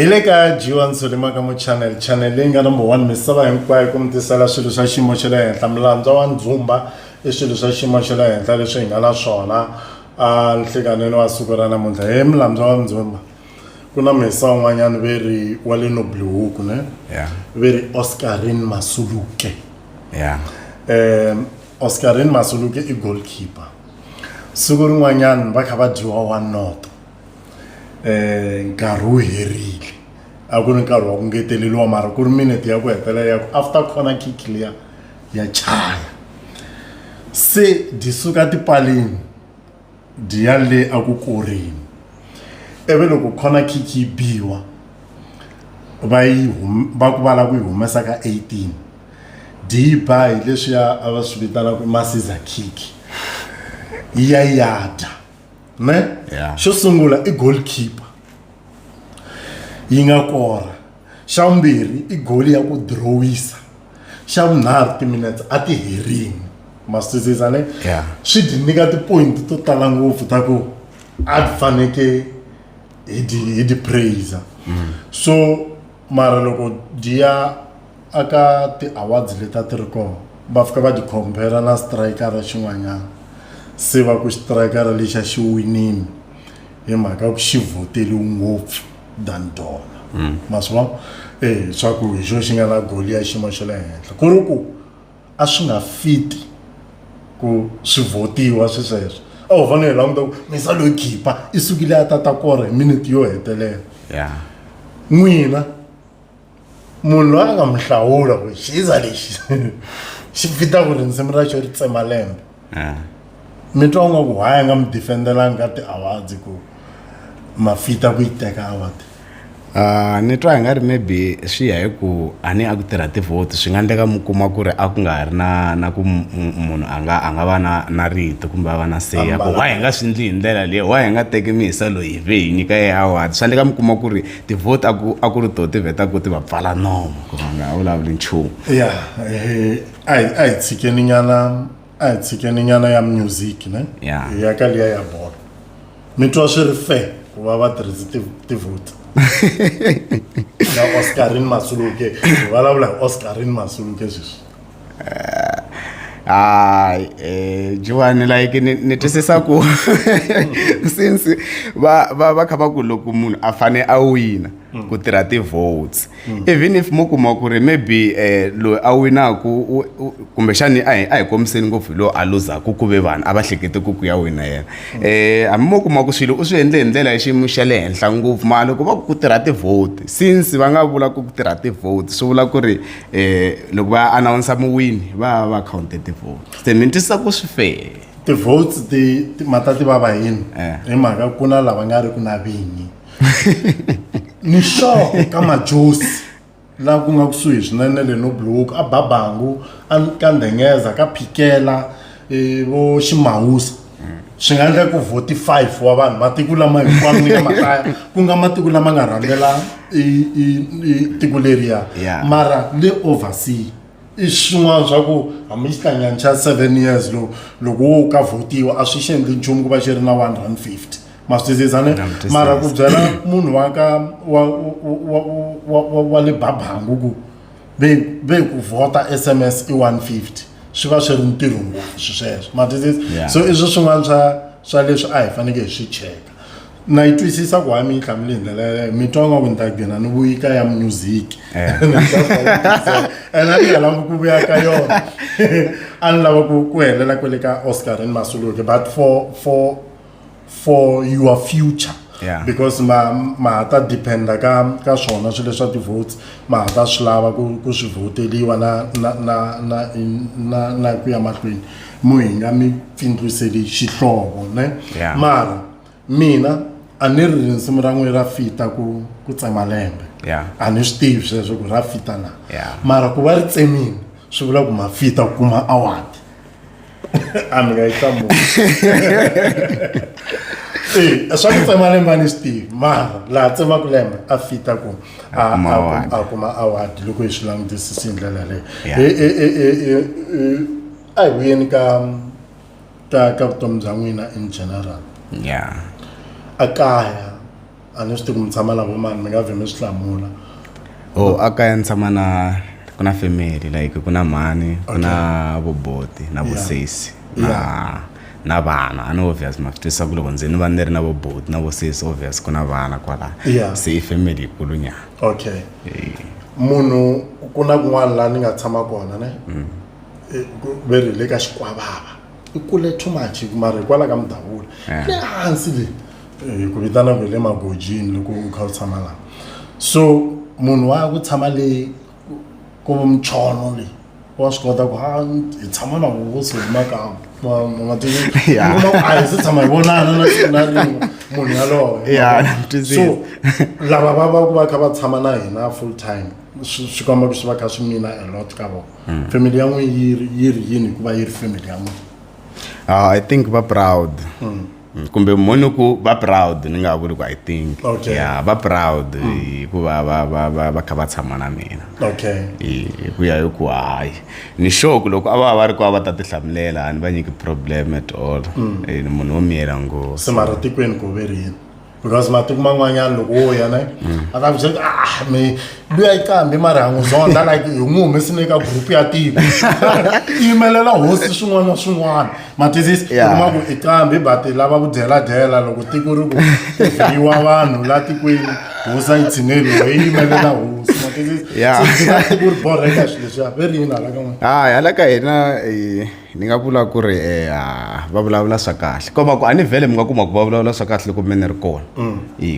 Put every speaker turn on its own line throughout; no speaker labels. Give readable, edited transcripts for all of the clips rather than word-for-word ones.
Hi le ka G1 Solima ka channel, channel leyi nga number 1 misava hinkwayo ku mi tisela swilo swa xiyimo xa le henhla. Milandzu wa ndzumba i swilo swa xiyimo xa le henhla leswi hi nga na swona a nhlikaneni wa siku ra namuntlha. He milandzu wa ndzumba ku na mhisa un'wanyana ve ri wa le Noblehoek ne?
Yeah.
Ve ri Oscarine Masuluke.
Yeah.
Oscarine Masuluke i goalkeeper. Siku rin'wanyana va kha va dyiwa wa noto. Nkarhi wu herile a ku ri nkarhi wa ku ngeteleriwa mara ku ri minute ya ku hetelela ya ku after corner kick liya ya chaya se dyi suka tipaleni dyi ya le a ku koreni ivi loko corner kick yi biwa va yi va ku va lava ku yi humesa ka 18 dyi yi ba hi leswiya a va swi vitanaka i ma-scissor kick yi ya yi ya dya ne
Yeah.
xo sungula i goalkeeper yi nga kora xa vumbirhi i goli ya ku drowisa xa vunharhu timinetse a ti herini ma swi twisisa ne
Yeah.
swi dyi nyika ti-point to tala ngopfu ta ku a ti faneke hi di hi di praise so mara loko dyi ya aka ti-awards leti a ti ri kona va fika va ti compare na strikara xin'wanyana se va ku xitrayikara lexi a xi winini hi mhaka ku xi vhoteliwe ngopfu than dona ma swi vona e swa ku hi xo xi nga na goli ya xiyimo xa le henhla ku ri ku a swi nga fiti ku swi vhotiwa swi sweswo a ho fanele hi languta ku misa loyi khipa i sukile a tata kora hi minute yo hetelela
Yeah.
n'wina munhu loyi a nga mi hlawula ku xiza lexi xi fita ku rinsimu ra xo ri tsema lembe
Yeah.
mi twa nga ku why a nga mi defendelanga ka ti-awards ku ma fita ku yi teka award?
Ni twa hi nga ri maybe swi ya hi ku a ni a ku tirha ti-vote swi nga endleka mi kuma ku ri a ku nga ha ri na na ku munhu a nga a nga va na na rito kumbe a va na say ya ku why hi nga swi endli hi ndlela leyi, why hi nga teki mihisa loyi hi vhe hi nyika ye award. Swi endleka mi kuma ku ri ti-vote a ku a ku ri to ti vheta ku ti va pfala nomo ku va nga vulavuli nchumu.
Ya a hi a hi tshikeni nyana a hi tshikeni nyana ya music ne
Yeah.
hi ya ka liya ya bolo mi twa swi ri fair ku va va tirhise ti-vote na Oscarine Masuluke hi vulavula hi Oscarine Masuluke sweswi.
Hayi Jiwani like ni ni twisisa ku since va va va kha va ku loko munhu a fane a wina ku tirha ti-votes even if mo kuma ku ri maybe loyi a winaku kumbexani a hi a hi kombiseni ngopfu hi loyi a luzaku ku ve vanhu a va hlekete ku ku ya wina yena hambi mo kuma ku swilo u swi endle hi ndlela ya xiyimo xa le henhla ngopfu mara loko va ku ku tirha ti-vote since va nga vula ku ku tirha ti-vote swi vula ku ri loko va announce muwini va va count ti-vote se ni twisisa ku swi fair.
Ti-votes ti mata ti vava yini hi mhaka ku na lava nga ri ku na vinyi ni sure ka majosi laha ku nga kusuhi swinene le Noblehoek a Babangu a ka Ndengeza ka Phikela vo Ximawusa swi nga endleka ku vote 5 wa vanhu matiko lama hinkwawo ni nga makaya ku nga matiko lama nga rhangela i tiko leriya
Yeah.
mara le oversea i swin'wana swa ku hambi xitlanyani xa 7 years loko wo ka votiwa a swi xi endli nchumu ku va xi ri na 150 ma swi twisisa ne?
Na swi twisisa.
Mara ku byela munhu wa ka wa wa wa wa wa le Babangu ku ve ve ku vhota SMS i 150 swi va swi ri ntirho ngopfu swi sweswo ma twisisa.
Yeah.
So i swi swin'wana swa swa leswi a hi fanekele hi swi cheka na yi twisisa ku hayi mi yi hlamule hi ndlela yaleyo mi twa nga ku ni ta gcina ni vuyi ka ya music and a ni nga lavi ku vuya ka yona a ni lava ku ku helela kwele ka Oscarine Masuluke but for your future
Yeah.
because ma ma ha ta dependa ka ka swona swilo leswa ti-votes ma ha ta swi lava ku ku swi vhoteliwa na na na na na na ku ya mahlweni mu hi nga mi pfindluseli xihlovo ne
Yeah.
mara mina a ni ri risimu ra n'wina ra fita ku ku tsema lembe
Yeah.
a ni swi tivi sweswo ku ra fita na
Yeah.
mara ku va ri tsemini swi vula ku ma fita ku kuma award a mi nga yi hlamuli e swa ku tsema lembe a ni swi tivi mara laha tsemaka lembe a fita ku
A kuma award.
a kuma award loko hi swi langutisisi hi ndlela leyo
Yeah.
A hi vuyeni ka ka ka vutomi bya n'wina in general
Yeah.
a kaya A ni swi tivi ku mi tshama na vo mani, mi nga vhe mi swi hlamula.
Oh, a kaya ni tshama na ku na family, like ku na mhani, ku na voboti na vosesi na vana. A ni obvious ma swi twisisa ku loko ndzi ni va ni ri na voboti na vosesi, obvious ku na vana kwala. Se i family yikulu nyana.
Okay, munhu ku na kun'wana laha ni nga tshama kona ne, ve ri le ka Xikwavava, i kule too much, mara hikwalaho ka Mudavula le hansi le, ku vitana ku hi le Magojini loko u kha u tshama laha. So munhu wa ku tshama le ku vo Mchono le, wa swi kota ku ha hi tshama na hosi hi Makamu. Kuma ku a hi se tshama hi vonana na siku na rin'we munhu yaloye.
Yeah, na twisisa.
So lava va va ku va kha va tshama na hina full time, swi komba ku swi va kha swi mina a lot ka vona. Family ya n'wi yi ri yini hikuva yi ri family ya n'wi?
Ah, I think va proud. Kumbe moni ku va proud, ni nga vuli ku I think. Yeah, va proud hikuva va kha va tshama na mina. Hi ku ya hi ku hayi, ni sure ku loko a va va ri ku a va ta ti hlamulela, a ni va nyiki problem at all. Ni munhu wo miyela ngopfu.
Se mara tikweni ku ve ri yini? Because matiko man'wanyana loko wo ya ne, a ta ku byela ku ah, mi luya yi kambi, mara ha n'wi zonda, like hi n'wi humesile eka group ya tiko, i yimelela hosi swin'wana na swin'wana, matwisisa? Kuma ku i kambi, but lava ku dyeladyela loko tiko ri ku ku vhiwa vanhu la tikweni, hosi a yi tshineli, hi yimelela hosi, matwisisa? Se byi tiko ri borheka swilo leswiya, ve ri yini hala ka n'wina?
Hayi, hala ka hina, ni nga vula ku ri va vulavula swa kahle, komba ku a ni vhele mi nga kuma ku va vulavula swa kahle loko me ni ri kona.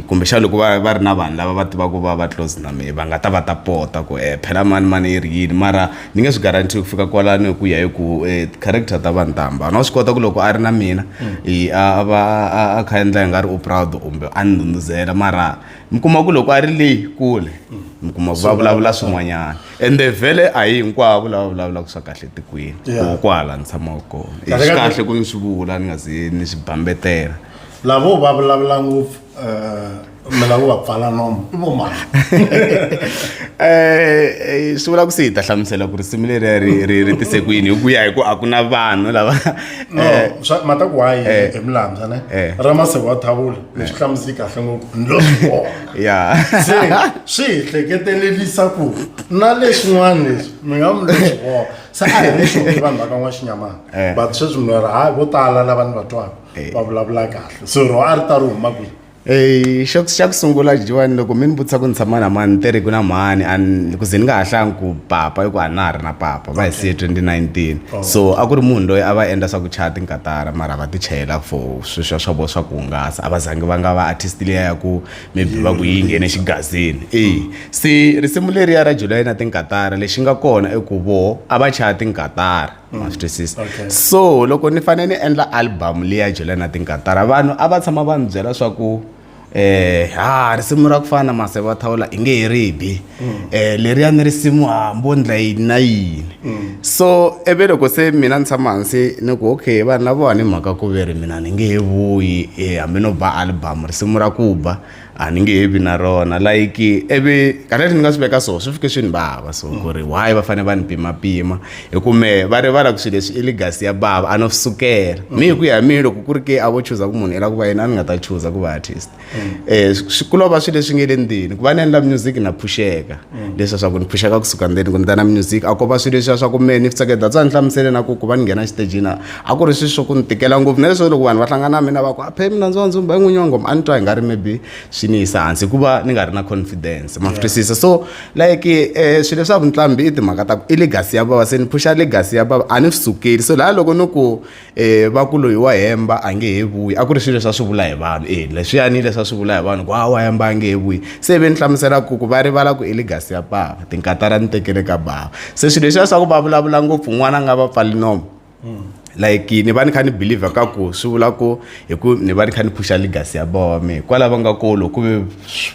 Kumbexana loko va ri na vanhu lava va tivaka va close na mehe, va nga ta va ta pota ku phela mani mani yi ri yini, mara ni nge swi guarantee ku fika kwalano hi ku ya hi ku character ta vanhu ta hambana. Wa swi kota ku loko a ri na mina, a va a kha endla hi nga ri u proud kumbe a ni ndhundhuzela, mara mi kuma ku loko a ri leyi kule, mi kuma ku va vulavula swin'wanyana. Ende vhele a hi hinkwavo lava vulavulaka swa kahle tikweni. Ku kwala ni tshamaka kona,
Kahle
swi
kahle.
Kahle ku ni swi vula ni nga ze ni swi bambetela.
Lavo va vulavula ngopfu, mi lava ku va pfala nomo, i vo mani?
Swi vula ku se hi ta hlamusela ku risimu leriya ri tise ku yini, hi ku ya hi ku a ku na vanhu lava
No, swa mata ku hayi hi milandza ne ra Maseko wa Thavula, ni swi hlamuseli kahle ngopfu, ni lo swi vona. Se swi hi hleketelelisa ku na leswin'wana leswi mi nga mi lo swi vona. Se a hi leswo i vanhu va ka N'waxinyamana, but sweswi mi ri hayi, vo tala lava ni va twaka va vulavula kahle, so ro a ri ta ri huma kwihi?
Xa ku sungula dyiwani, loko mi ni vutisa ku ni tshama na mani, ni te ri ku na mhani, a ni ku ze ni nga ha hlangi ku papa, i ku a na ha ri na papa, va hi siye 2019. So a ku ri munhu loyi a va endla swa ku chaya tinkatara, mara va ti chayela for swilo swa swa vona swa ku hungasa. A va zangi va nga va artist liya ya ku maybe va ku yi nghene xigazini. Se risimu leriya ra July na tinkatara, lexi nga kona i ku voho a va chaya tinkatara, ma swi twisisa?
Okay.
So loko ni fanele ni endla album liya July na tinkatara, vanhu a va tshama va ni byela swa ku ha risimu ra ku fana na Maseve Thawula i nge he ri bi, leriya ni risimu hambi ndla yini na yini. So ivi loko se mina ni tshama hansi ni ku okay, vanhu lavawani hi mhaka ku ve ri mina ni nge he vuyi, hambi no ba album, risimu ra ku ba a ni nge he vi na rona, like ivi kahle ni nga swi veka so, swi fike swi ni vava. So ku ri why va fanele va ni pimapima, hi ku me va rivala ku swilo leswi i legacy ya bava, a no swi sukela mi hi ku ya hi mina. Loko ku ri ke a vo chuza ku munhu i lava ku va yini, a ni nga ta chuza ku va artist. Swi ku lova swilo leswi nge le ndzeni ku va ni endla music, na phuxeka leswiya swa ku ni phuxeka kusuka ndzeni ku ni ta na music, a ko va swilo leswiya swa ku me ni swi tsakela. That's why ni hlamusele na ku va ni nghena xitejini a ku ri swilo swo ku ni tikela ngopfu, na leswo loko vanhu va hlangana na mina va ku a phe mina ndzi wa ndzumba i n'winyi wa nghoma, a ni twa hi nga ri maybe swi ni yisa hansi hikuva ni nga ri na confidence, ma swi twisisa? So like swilo swa vunqambi i timhaka ta ku i legacy ya bava, se ni phusha legacy ya bava, a ni swi sukeli. So laha loko ni ku va ku loyi wa hemba a nge he vuyi, a ku ri swilo leswi a swi vula hi vanhu, leswiyani leswi a swi vula hi vanhu ku a wa hemba a nge he vuyi. Se ve ni hlamusela ku va rivala ku i legacy ya bava, tinkatara ni tekele ka bava. Se swilo leswiya swa ku va vulavula ngopfu, n'wana a nga va pfali nomo, like ni va ni kha ni believer ka ku swi vula ku hi ku ni va ni kha ni phusha legacy ya bava wa mehe kwala va nga kolo, ku ve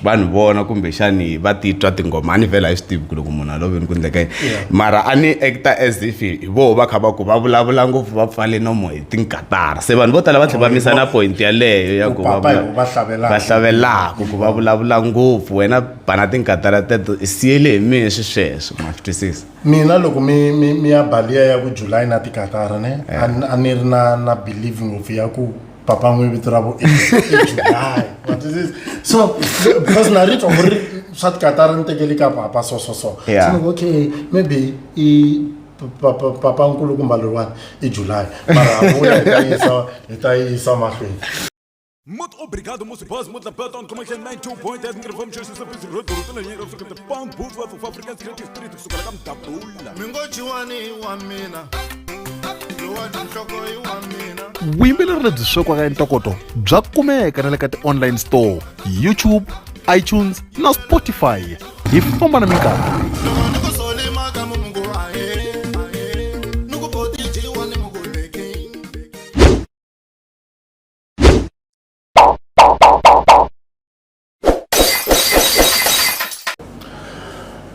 vanhu vona kumbexani va titwa tinghoma. A ni vhela hi swi tivi ku loko munhu a loveni ku endleka yini, mara a ni acta as if hi voho va kha va ku va vulavula ngopfu, va pfale nomo hi tinkatara. Se vanhu vo tala va tlhela va misa na point yaleyo ya ku
Papa hi vo va hlavelaka.
Va hlavelaka ku va vulavula ngopfu, wena bana tinkatara teto i siyele hi mehe swi sweswo, ma swi twisisa?
Mina loko mi ya baliya ya ku July na tikatara ne, a ni ri na believe ngopfu ya ku Papa n'wi vito ra vo i July. Wa twisisa? So because na ri twa ku ri swa tikatara ni tekeli ka papa so so so.
Yeah.
So ni ku, okay maybe i papa nkulukumba loyiwani i July mara ha vuya hi ta yisa hi ta yisa mahlweni.
Muito obrigado, moço Boss, muito Belton, como é que é 92.8, microfone,
Mi ngo Jiwani wa mina lowa tinhloko i wa mina.
Vuyimbeleri lebyi swekiwaka hi ntokoto bya kumeka na le ka ti-online store, YouTube, iTunes na Spotify. Hi famba na minkarhi.
Loko ni ku soli makamu mi ku ahee, ni ku boti Jiwani mi ku leki.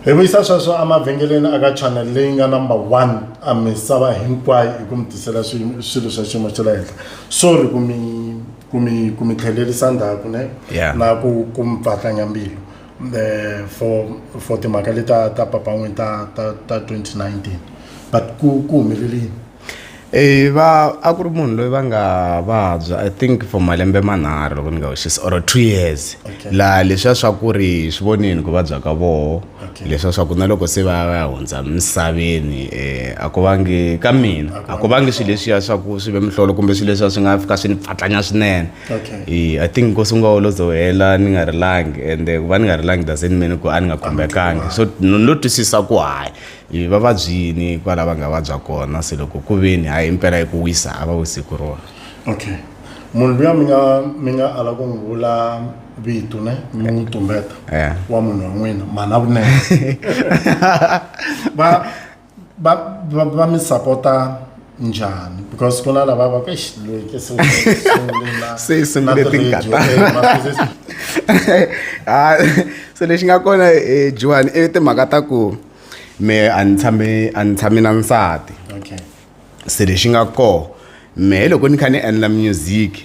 Hi vuyisa sweswo emavhengeleni aka channel leyi nga number one a misava hinkwayo hi ku mi tisela swilo swa xiyimo xa le henhla. Sorry ku mi ku mi ku mi tlhelerisa ndzhaku ne
Yeah.
na ku ku mi pfatlanya mbilu for timhaka leta ta papa n'wini ta ta ta 2019 but ku ku humelele yini?
Va a ku ri munhu loyi va nga vabya I think for malembe manharhu loko ni nga hoxisi or 2 years.
Okay.
Laha leswiya swa ku ri swi vonini ku vabya ka voho.
Okay.
Leswiya swa ku na loko se va ya hundza misaveni a ku vangi ka mina a ku vangi swilo leswiya swa ku swi ve mihlolo kumbe swilo leswiya swi nga fika swi ni pfatlanya swinene.
Okay.
I think nkosi wu nga wo ze wu hela ni nga rilangi ende ku va ni nga rilangi doesn't mean ku a ni nga khumbekangi so no no twisisa ku hayi i va vabyini kwala va nga vabya kona se loko ku veni hayi impela i ku wisa a va wisi ku rona.
Okay, munhu luya mi nga mi nga ala ku n'wi vula vito ne mi n'wi tumbeta
Yeah.
wa munhu wa n'wina mhana vunene va va va va mi sapota njhani because ku na lava va ku eish loyi ke se sungule na
Se yi sungule
na ti-radio,
tinkatana.
ma twisisa?
Ah, se lexi nga kona Juwani i timhaka ta ku me a ni tshami a ni tshami na nsati.
Okay.
Se lexi nga koho mehe loko ni kha ni endla music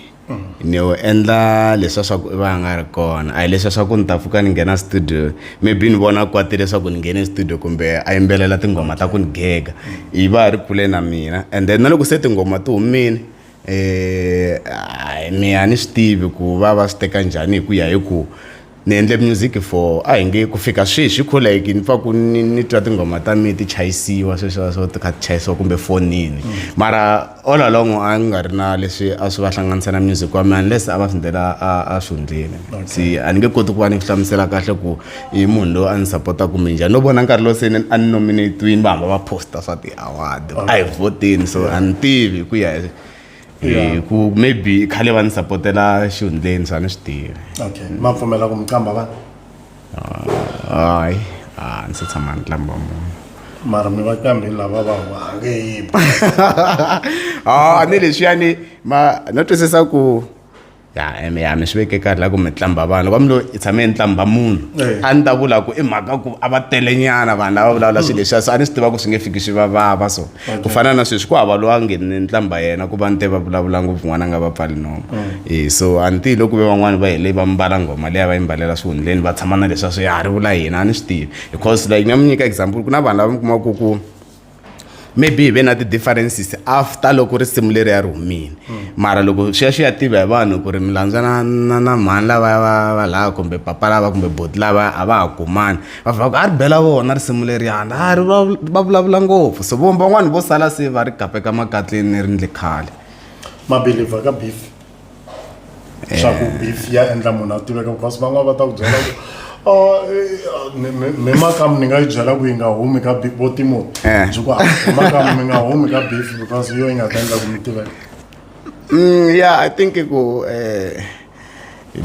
ni wu endla leswiya swa ku i va a nga ri kona a hi leswiya swa ku ni ta pfuka ni nghena studio maybe ni vona kwatile leswaku ni nghene studio kumbe a yimbelela tinghoma ta ku ni gega i va a ri kule na mina and then na loko se tinghoma ti humile me a ni swi tivi ku va va swi teka njhani hi ku ya hi ku ni endle music for a hi nge ku fika sweswi kho like ni pfa ku ni ni twa tinghoma ta mina ti chayisiwa sweswo swo ti kha ti chayisiwa kumbe fonini mara all along a nga ri na leswi a swi va hlanganisa na music wa mina unless a va swi ndlela a swi hundzile se a ni nge koti ku va ni hlamusela kahle ku i munhu loyi a ni sapota kumbe njhani no vona nkarhi lowu se ni a ni nominate-wini va hamba va posta swa ti-award a hi vhoteni so a ni tivi hi ku ya hi
Yeah.
Ku maybe khale va ni sapotela xihundleni so a ni swi tivi.
Okay, ma pfumela ku mi qamba vanhu?
Hayi a ni se tshama ni tlamba munhu.
Mara mi va qambhile lava va hange yi
A ni leswiyani ma no twisisa ku ya eme ya mi swi veke kahle la ku mi tlamba vanhu loko mi lo i tshame ni tlamba munhu
Eh.
a ni ta vula ku i mhaka ku a va tele nyana vanhu lava vulavula swilo leswiya so a ni swi tiva ku swi nge fiki swi va vava so ku fana na sweswi ku hava loyi a nge ni tlamba yena ku va ni te va vulavula ngopfu n'wana a nga va pfali nomu e so a ni tivi loko ve van'wani va hele va mbala nghoma liya va yi mbalela swihundleni va tshama na leswiya swo ya ri vula hina a ni swi tivi because like ni nga mi nyika example ku na vanhu lava mi kumaka ku maybe hi ve na ti-differences after loko risimu leriya ri humile mara loko swi ya swi ya tiva hi vanhu ku ri milandza na na na mhani lava va va lava kumbe papa lava kumbe boti lava a va ha kumani va va ku a ri bela vona risimu leriyani a ri va vulavula ngopfu so vo van'wani vo sala se va ri kapeka makatleni ri ndle khale.
Ma believer ka beef swa ku beef ya endla munhu a tiveka because van'wana va ta ku byela ku oh, mi makamu ni nga yi byela ku yi nga humi ka beef vo Timothy
Eh.
byi ku mi makamu mi nga humi ka beef because yo yi nga ta endla ku mi tiveka.
Yeah, I think ku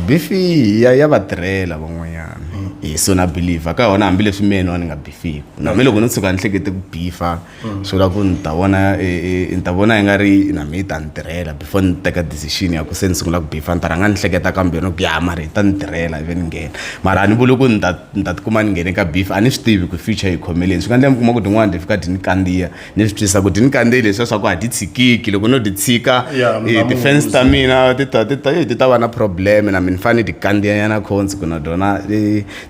beef ya ya va tirhela van'wanyana hi so na believer ka yona hambileswi mina ni nga beefiku na me loko no tshuka ni hlekete ku beefa swi vula ku ni ta vona ni ta vona i nga ri na me yi ta ni tirhela before ni teka decision ya ku se ni sungula ku beefa ni ta rhanga ni hleketa kambe no ku ya mara yi ta ni tirhela ivi ni nghena mara a ni vuli ku ni ta ni ta tikuma ni nghene ka beef a ni swi tivi ku future yi khomeleni swi nga endleka mi kuma ku tin'wana ti fika ti ni kandziya ni swi twisisa ku ti ni kandziyile leswiya swa ku a ti tshikiki loko no ti tshika
Yeah, mi nga
ti-fans ta mina ti ta ti ta ti ta va na problem na mina ni fanele ni ti kandziya nyana khonsi ku na tona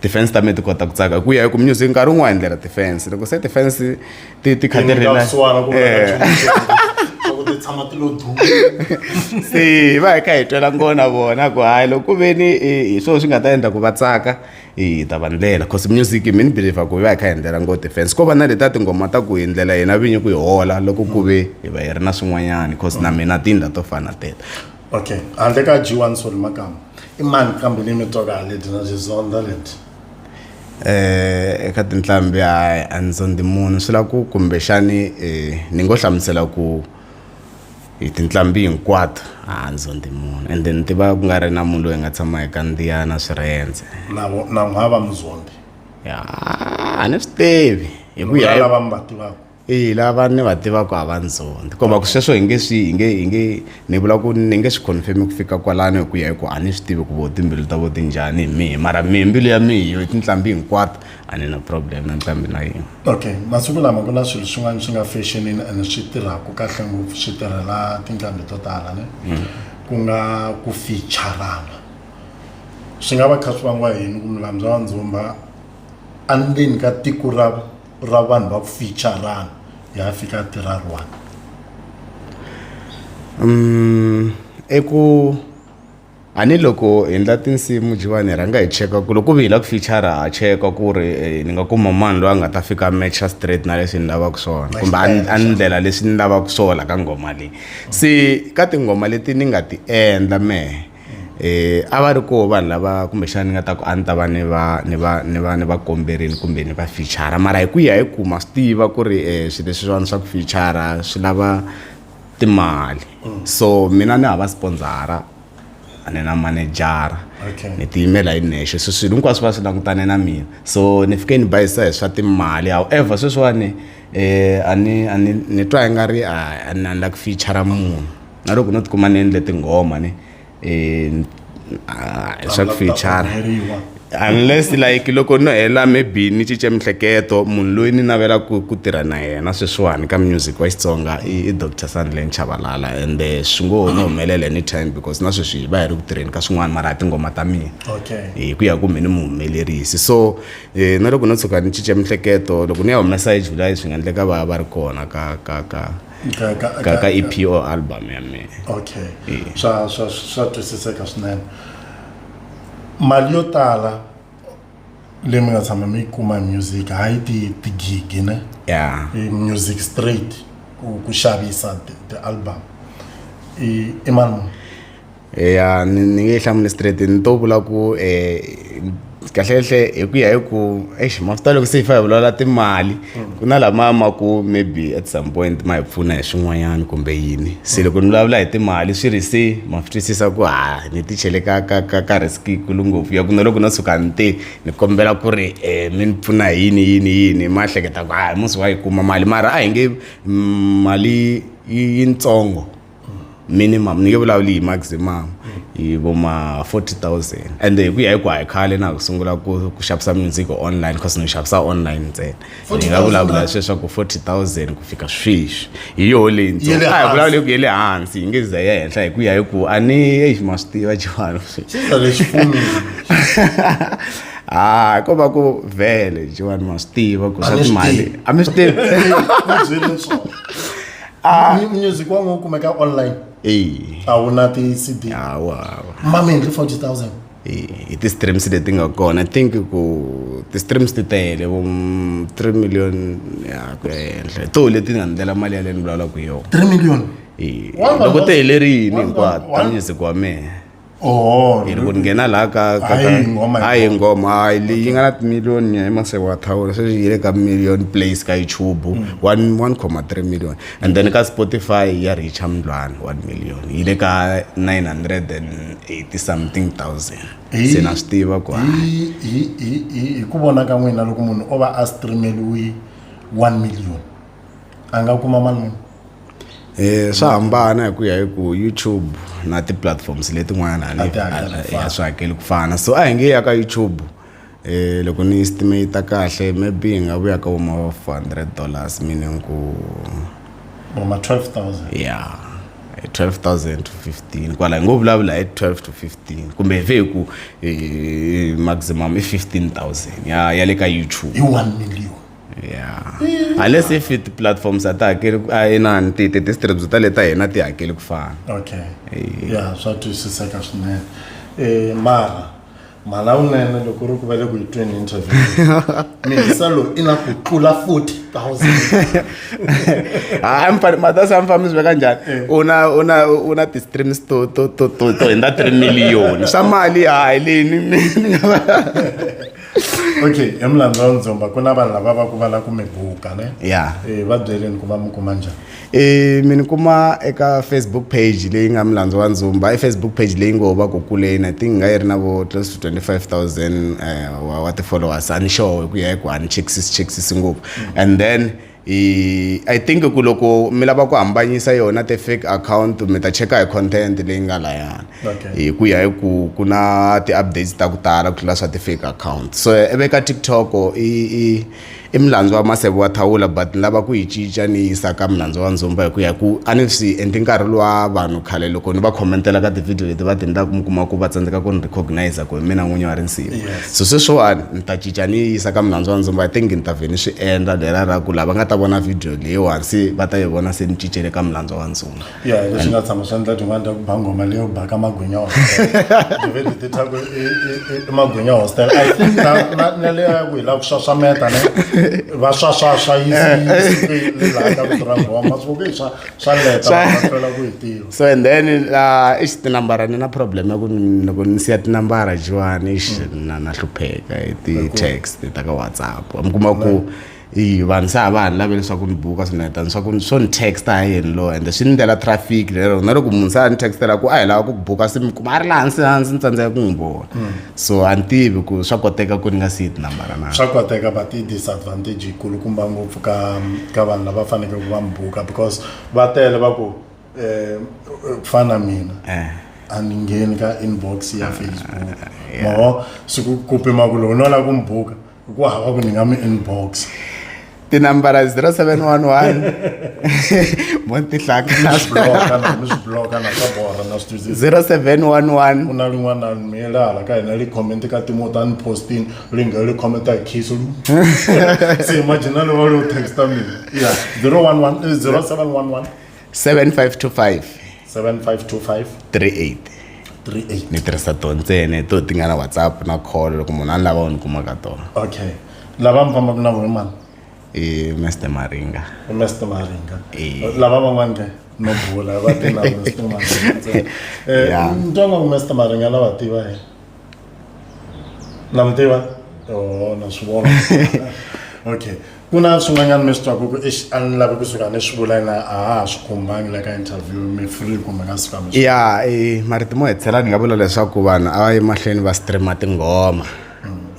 ti-fans ta mina ti kota ku tsaka hi ku ya hi ku music nkarhi wun'wani ndlela ti-fans loko se ti-fans ti ti kha ti
Ti
rila
vusiwana ku vula
Eh.
nchumu ku ti tshama ti lo du
se va hi kha hi twela ngona vona ku hayi loko ku ve ni hi swona swi nga ta endla ku va tsaka hi ta va ndlela cause music mi ni believer ku hi va hi kha hi endlela ngo defense ko va na letiya tinghoma ta ku hi ndlela hina vinyi ku hi hola loko ku ve hi va hi ri na swin'wanyani cause na mina tindla to fana na teto.
Okay handle ka G1 Solly Makamu i mani kambe leyi mi twaka ha leti na xizonda leti?
Eka tinqambi hayi a ni zondi munhu swi lava ku kumbexani ni ngo hlamusela ku hi tinqambi hinkwato a ni zondi munhu ende ni tiva ku nga ri na munhu loyi hi nga tshama hi kandziyana swirhendze.
Na vo na n'wi hava muzondi?
Ya a ni swi tivi hi ku ya hi
lava mi va tivaka.
Eya lava ni va tivaka a va ni zondi ko va ku sweswo hi nge swi hi nge hi nge ni vula ku ni nge swi confirm ku fika kwalano hi ku ya hi ku a ni swi tivi ku vo timbilu ta vo ti njhani hi mehe mara mehe mbilu ya mehe yo tinqambi hinkwato a ni na problem na nqambi na yin'we.
Okay masiku lama ku na swilo swin'wana swi nga fexenini ene swi tirhaka kahle ngopfu swi tirhela tinqambi to tala ne ku nga ku feature-rana swi nga va kha swi vangiwa hi yini ku Mulambya wa Ndzumba endzeni ka tiko ra ra vanhu va ku feature-rana ya fika a tirha ri one?
I ku a ni loko hi endla tinsimu Jiwani hi rhanga hi cheka ku loko ku ve hi lava ku feature ha cheka ku ri ni nga kuma mani loyi a nga ta fika a match-a straight na leswi ni lavaka swona kumbe a ni ndlela leswi ni lavaka swona ka nghoma leyi se ka tinghoma leti ni nga ti endla mehe. A va ri koho vanhu lava kumbexana ni nga ta ku a ni ta va ni va ni va ni va ni va komberile kumbe ni va feature mara hi ku ya hi ku ma swi tiva ku ri swilo leswiwani swa ku feature swi lava timali so mina ni hava sponsor a ni na manejara ni tiyimela hi nexe so swilo hinkwaswo va swi langutane na mina so ni fike ni bayizisa hi swa timali however sweswiwani a ni a ni ni twa i nga ri a ni la ku feature munhu na loko no tikuma ni endle tinghoma ni. Swa ku feature unless like loko no hela maybe ni cince miehleketo munhu loyi ni navelaka ku tirha na yena sweswiwani ka music wa Xitsonga i doctor Sandlen Chabalala ende swi ngo no humelela anytime because na sweswi hi va hi ri ku tirheni ka swin'wana mara a tinghoma ta mina
okay
hi ku ya ku me ni muhumelerisi so na loko no tshuka ni cince miehleketo loko ni ya humesa hi July swi nga endleka va va ri kona ka ka ka
ka ka
ka ka EP or album ya mina
okay swa swa swa twisiseka swinene mali yo tala leyi mi nga tshama mi yi kuma hi music hayi ti tigigi ne
yeah
i music straight ku ku xavisa ti-album i i mali muni
Ya ni ni nge yi hlamuli straight ni to vula ku kahlekahle hi ku ya hi ku exi ma swi tiva loko se hi fa hi vulavula timali ku na lamaya ma ku maybe at some point ma hi pfuna hi swin'wanyana kumbe yini se loko ni vulavula hi timali swi ri se ma swi twisisa ku ha ni ti chele ka ka ka ka risk yikulu ngopfu ya ku na loko no tshuka ni te ni kombela ku ri mi ni pfuna hi yini yini yini ma hleketa ku hayi musi wa yi kuma mali mara a hi nge mali yitsongo. Minimum ni nge vulavuli hi maximum hi vo ma 40,000 ende hi ku ya hi ku a hi khale na ha ku sungula ku ku xavisa music online cause ni xavisa online ntsena ni nga
40,000
vulavula sweswaku 40,000 ku fika sweswi hi yoho
Ya le
leyintsongo a hi
hansi.
vulavuli ku ya le hansi yi nge za yi ya henhla hi ku ya hi ku a ni exi ma swi tiva Jiwani
Xiza lexi fumile
ha ko va ku vhele Jiwani ma swi tiva ku
A
swa
ni swi
timali
tivi.
a mi swi tivi
Ni byeleni swona Music wa n'wi kumeka online
eyi
a wu na ti-cd
hawa hawa
ma mi endli 40000
hi ti-streams leti nga kona i think ku ti-streams ti tele vo 3 million ya ku ya henhla hi toho leti nga ndlela mali yaleyo ni vulavulaka hi yona
3 million
Eh,
One
loko
one
ti helerile
one
hinkwato ta
one-
music wa mehe
Oh,
hi loko ni nghena laha ka ka
Hayi nghoma
ka hayi nghoma hayi leyi yi nga na timiliyoni ya maseko wa thawula sweswi yi le ka million plays ka YouTube 1.3 million and then ka Spotify ya reacha mndlwana 1 million yi le ka 980 something thousand se na swi tiva ku
hi hi hi hi ku vona ka n'wina loko munhu o va a streameliwe 1 million a nga kuma mali muni
Swa hambana hi ku ya hi ku YouTube na ti-platforms letin'wana
A ti hakeli ku fana.
a swi hakeli ku fana so a hi nge ya ka YouTube loko ni estimate kahle maybe yi nga vuya ka vo ma $400 meaning ku
vo ma 12000
ya 12,000 to 15 kwala hi ngo vulavula hi 12 to 15 kumbe hi vhe hi ku maximum i 15,000 ya ya le ka YouTube
hi 1 million.
Yeah, unless if ti-platforms a ti hakeli, a inani ti-streams ta le ta hina ti hakeli ku fana.
Okay, ya, swa twisiseka swinene. Mara mhala wunene loko ri ku va le ku yi tweni interview, mihisa lowu i na ku tlula 40,000.
Hayi, matasi a mi famba mi swi veka njhani? U na ti-streams to hundza 3 million swa mali. Hayi, leyi ni nga va.
Okay, hi mulandzu wa Ndzumba, ku na vanhu lava va ku va lava ku mi buka, ne?
Ya.
Va byeleni ku va mi kuma njhani.
Mi ni kuma eka Facebook page leyi nga Mulandzu wa Ndzumba. I Facebook page leyi ngo va ku kuleni, I think nga yi ri na vo close to 25,000 wa ti-followers. A ni sure hi ku ya hi ku a ni chekisisi ngopfu. And then I think ku loko mi lava ku hambanyisa yona ti-fake account, mi ta cheka hi content leyi nga layani. Hi ku ya hi ku ku na ti-updates ta ku tala ku tlula swa ti-fake account. So ivi ka TikTok i Mulandzu wa Maseve wa Thawula, but ni lava ku yi cinca ni yisa ka Mulandzu wa Ndzumba, hi ku ya ku a ni swi endli nkarhi luwa vanhu khale loko ni va commentela ka ti-video leti va ti endlaka, mi kuma ku va tsandzeka ku ni recognize ku hi mina n'winyi wa risimu. So sweswiwani ni ta cinca ni yisa ka Mulandzu wa Ndzumba. I think ni ta vhe ni swi endla lera ra ku lava nga ta vona video leyiwani se va ta yi vona se ni cincele ka Mulandzu wa Ndzumba.
Ya, leswi nga tshama swi endla tin'wani ta ku ba nghoma leyo baka Magwinya Hostel, tivhedi ti thyaka i Magwinya Hostel. I think na leya ya ku hi lava ku swaswameta, ne va swaswaswa yisi laha ka vito ra nghoma, swi ku swa leta va hlwela ku yi tiva.
So and then ixi, tinambara ni na problem ya ku loko ni siya tinambara jiwani, ixi, na hlupheka hi ti-text ta ka WhatsApp. Mi kuma ku i vanhu se a va ha ni lavi leswaku ni buka swinetani swa ku swo ni texta ha yini lo, ende swi ni ndlela traffic lero na loko munhu se a ni textela ku a hi lava ku buka, se mi kuma a ri laha hansi hansi, ni tsandzeka ku n'wi vona. So a ni tivi ku swa koteka ku ni nga siyi tinambara na.
Swa koteka, but i disadvantage yikulukumba ngopfu ka vanhu lava fanekele ku va mi buka, because va tele va ku ku fana na mina, a ni ngheni ka inbox ya Facebook mavo siku ku pima ku loko no lava ku mi buka, ku hava ku ni nga mi inbox.
Tinambara 0711 mo ti
Mi swi bloka na mi swi bloka na swa borha na swi twisisa.
0711.
Ku na rin'wana mi le hala ka hina li comment ka timo ta ni postini, ri nga li commenta hi khiso, se imagine lo va lo texta mina ya 011 0711
7525
7525
38.
38.
Ni tirhisa to ntsena to ti nga na WhatsApp na call, loko munhu a ni lava u ni kuma ka tona.
Okay, lava mi fambaka na vona mani?
I Mr Maringa.
I Mr Maringa.
Eh.
Lava van'wani ke no bula va ti na Mr Maringa ntsena. Ni twa nga ku Mr Maringa na va tiva he, na mi tiva? Oh, na swi vona. Okay, ku na swin'wanyana mi swi twaku ku ixi a ni lavi kusuka ni swi vula na a ha ha swi khumbangi la ka interview, mi free kumbe nga suka mi swi?
Ya, marito mo hetisela ni nga vula leswaku vanhu a va yi mahlweni va streama tinghoma,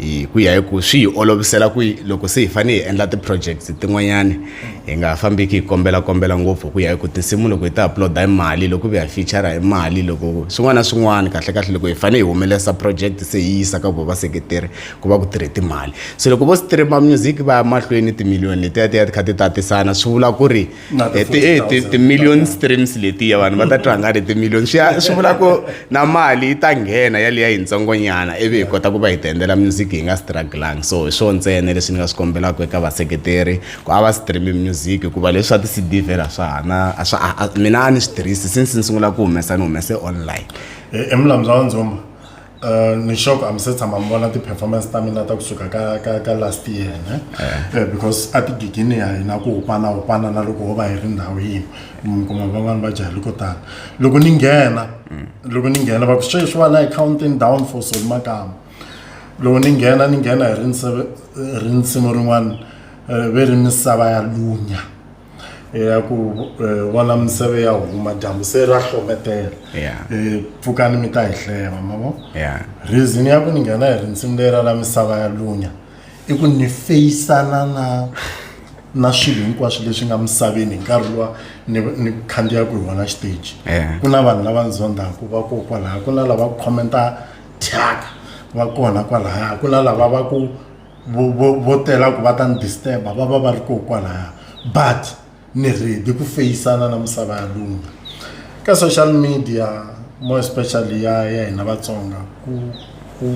hi ku ya hi ku swi hi olovisela ku loko se hi fanele hi endla ti-projects tin'wanyani, hi nga fambiki hi kombela kombela ngopfu, hi ku ya hi ku tinsimu loko hi ti upload hi mali, loko vi ha feature hi mali, loko swin'wana na swin'wana. Kahle kahle, loko hi fanele hi humelerisa project se hi yisa ka vo vaseketeri, ku va ku tirhe timali. So loko vo streama music va ya mahlweni, timiliyoni letiya ti ya ti kha ti tatisana, swi vula ku ri
Na ti 40,000.
Ti-million streams letiya vanhu va ta twa nga ri timiliyoni, swi ya swi vula ku na mali yi ta nghena yaliya yitsongonyana, ivi hi kota ku va hi ti endlela music hi nga strugglangi. So hi swona ntsena leswi ni nga swi kombelaka eka vaseketeri, ku a va stream music, hikuva leswi swa ti-CD vhela swa ha na a swa mina a ni swi tirhisi since ni sungula ku humesa, ni humese online.
Hi Mulambi wa Ndzumba, ni sure ku a mi se tshama mi vona ti-performance ta mina ta kusuka ka last year, ne? Because a tigigini ya hina ku hupana hupana, na loko ho va hi ri ndhawu yin'we, mi kuma van'wani va jahile ko tala. Loko ni nghena va ku sweswi va na hi counting down for Solly Makamu. Loko ni nghena hi rinsimu rin'wana, ve ri misava ya lunya, ya ku vona miseve ya huma, dyambu se ra hlometela. Pfukani mi ta hi hleva, ma vo. Reason ya ku ni nghena hi rinsimu lera la misava ya lunya i ku ni feyisana na swilo hinkwaswo leswi nga misaveni hi nkarhi luwa ni khandziyaku hi wona xiteji. Ku na vanhu lava ni zondaku va ko kwalaya, ku na lava commenta thyaka va kona kwalaya, ku na lava va ku vo tela ku va ta ni disturba, va ri ko kwalaya, but ni ready ku feyisana na misava ya lunya. Ka social media, more especially ya hina Vatsonga, ku ku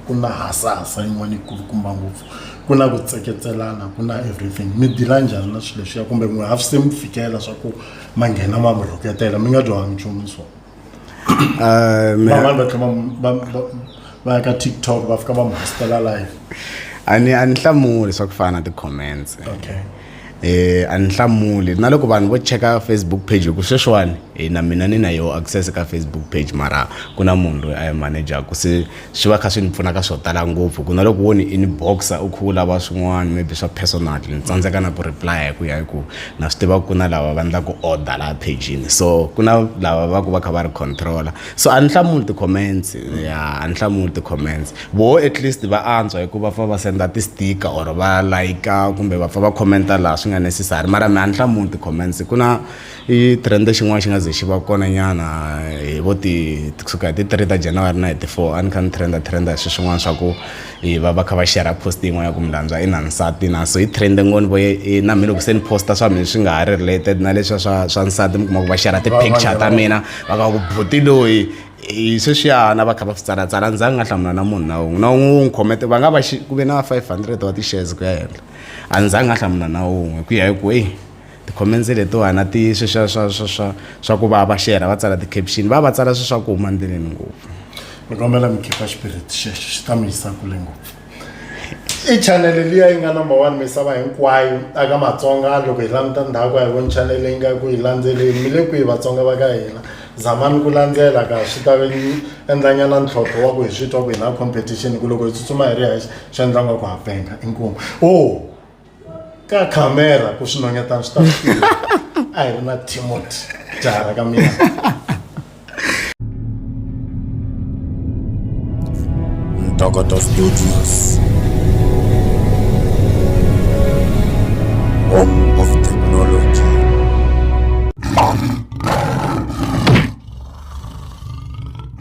ku na hasahasa yin'wana yikulukumba ngopfu ku na ku tseketselana ku na everything mi dila njhani na swilo leswiya kumbe n'wi hafu se mi fikela swa ku ma nghena ma mi rhuketela mi nga dyohangi nchumu so van'wani va tlhela va ya ka TikTok va fika va mi hostela live.
A ni a ni hlamuli swa ku fana na ti-comments.
Okay.
A ni hlamuli na loko vanhu vo cheka Facebook page hi ku sweswiwani na mina ni na yo access ka Facebook page mara ku na munhu loyi a yi manager-ku se swi va kha swi ni pfuna ka swo tala ngopfu ku na loko wo ni inbox-a u kha u lava swin'wana maybe swa personal ni tsandzeka na ku reply hi ku ya hi ku na swi tiva ku na lava va endlaku order laha page-ini so ku na lava va ku va kha va ri control-a so a ni hlamuli ti-comments ya a ni hlamuli ti-comments voho at least va antswa hikuva va fa va senda ti-sticker or va like kumbe va pfa va commenta laha swi nga necessary mara me a ni hlamuli ti-comments ku na i trend xin'wana xi nga ze xi va kona nyana hi vo ti kusuka hi ti-3 ta January na hi ti-4 a ni kha ni trenda trenda hi swilo swin'wana swa ku hi va va kha va share post yin'wana ya ku Mlandzwa i na nsati na so yi trende ngopfu vo na mina loko se ni posta swa mina swi nga ha ri related na leswiya swa swa nsati mi kuma ku va share ti-picture ta mina va ka ku buti loyi hi sweswiyana va kha va swi tsalatsala ni za ni nga hlamula na munhu na wun'we na wun'we wu n'wi khomete va nga va ku ve na 500 wa ti-shares ku ya henhla a ni za ni nga hlamula na wun'we ku ya hi ku eyi ti-comments letiwani na ti sweswiya swa swa swa swa ku va va share va tsala ti-caption va va tsala swilo swa ku huma ndleleni ngopfu.
Ni kombela mi khipa xipiriti xexo xi ta mi yisa kule ngopfu. I chanele liya yi nga number one misava hinkwayo aka Matsonga loko hi languta ndhaku a hi voni chanele leyi nga ku hi landzeleni mi le kwihi Vatsonga va ka hina zamani ku landzela ka swi ta endla nyana ntlhontlho wa ku hi swi twa ku hi na competition ku loko hi tsutsuma hi ri hexe swi endla nga ku ha penga inkomu oh ka khamera ku swinonyetana swi ta swi tiva a hi ri na Timothy jaha ra ka mina.
Ntokoto Studios. Home of technology.